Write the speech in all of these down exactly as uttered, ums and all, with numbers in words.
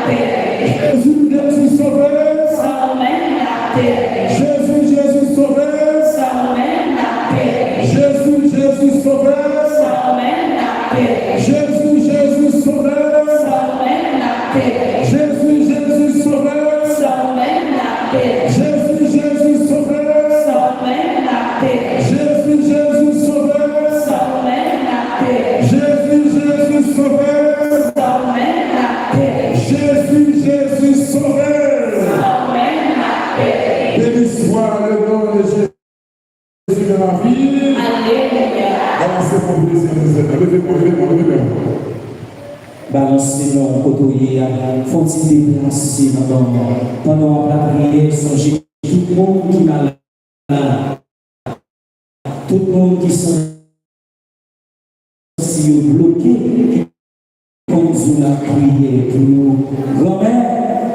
Jezi, Jezi, sove. Jezi, Jezi, sove. Jezi, Jezi, sove. Jezi, Jezi, sove. Jezi, Jezi, sove. Jezi, Jezi, sove. Jezi, Jezi, sove. Jezi, Jezi, sove. Béni soit le nom de Jésus dans la vie. Alelouya. Balanse men pou plezi, mezanmi. Leve men, leve men, leve men. Balanse men w kote w ye a. Fè w ti deplase nan men w. Pandan w ap lapriyè, sonje tout moun ki malad la. Tout moun ki santi yo bloke, ki konn di w n ap priye pou yo. Granmè,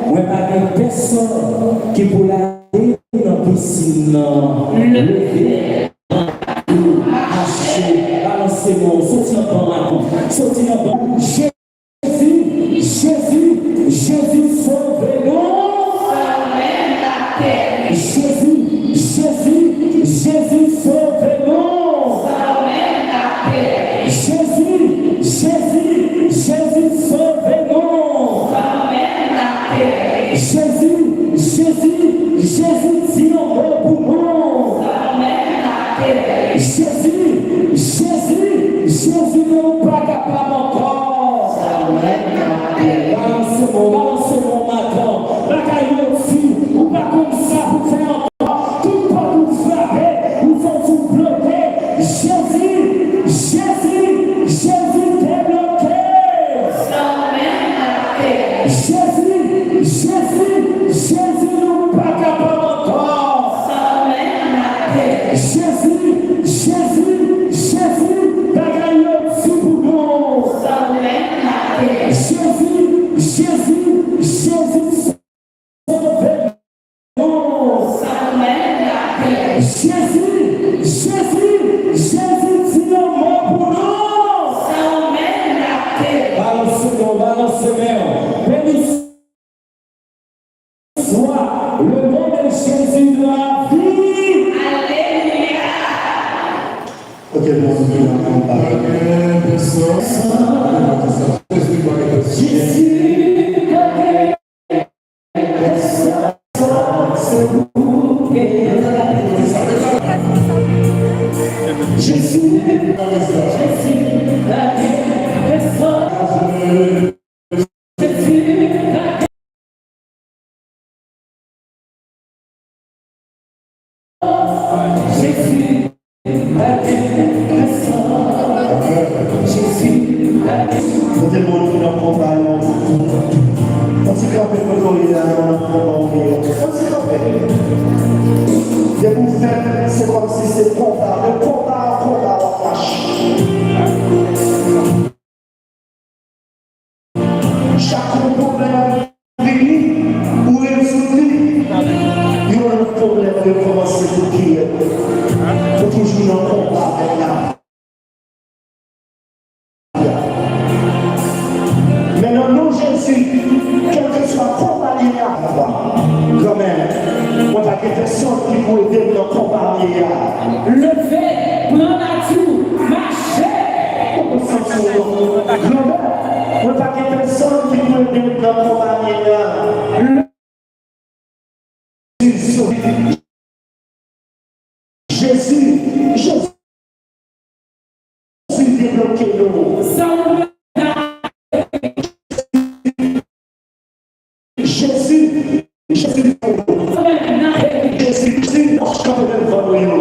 mwen pa gen pèsonn ki pou lave nan pisin nan. Leve, mache, balanse men w, soti nan bann la, soti nan bann. Jezi, Jezi, Jezi, sove nou. Jezi, Jezi, Jezi, sove nou. Jezi, Jezi, Jezi, sove nou. Jezi, Jezi, Jezi, di yon mo pou nou. Jezi, Jezi, Jezi, nou pa kapab ankò. Balanse men w, balanse men w, madanm. Bagay yo di, ou pa konn sa pou fè ankò. Tout pòt ou frape, ou santi w bloke. Jezi, Jezi, Jezi, debloke. Jezi, Jezi, Jezi, nou pa kapab ankò. Jezi, Jezi, Jezi, bagay yo di pou nou. Jezi, Jezi, Jezi, sove nou. Jezi, Jezi, Jezi, di yon mo pou nou. Balanse men w, balanse men w. Béni soit le nom de Jésus dans la vie. Alelouya. Ok, bon, Jezi, Jezi, Jezi, Kote moun ki nan konba yo? Ann ti kanpe kote w ye a, nan konba w ye a. Ann ti kanpe. Depi w fèt, se kòmsi se konba. De konba an konba w ap mache. Chak yon pwoblèm vini, ou rezoud li, yon lòt pwoblèm rekòmanse pou kiyè. Ou toujou nan konba avèk lavi a. Men nan non Jezi, kèlkeswa konba li ye a, papa, granmè, mwen pa gen pèsonn ki pou ede m nan konba m ye a. Leve, pran lari w, mache. Ou santi w, granmè, mwen pa gen pèsonn ki pou ede m nan konba m ye a. Jezi, Jezi, Jezi, debloke nou. Jezi, Jezi, Jezi, Jezi, Jezi, kanpe devan nou yo.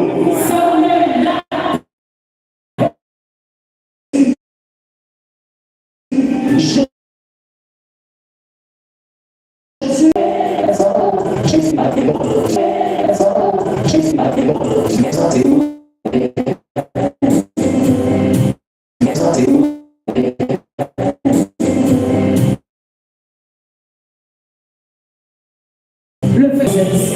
Le fait,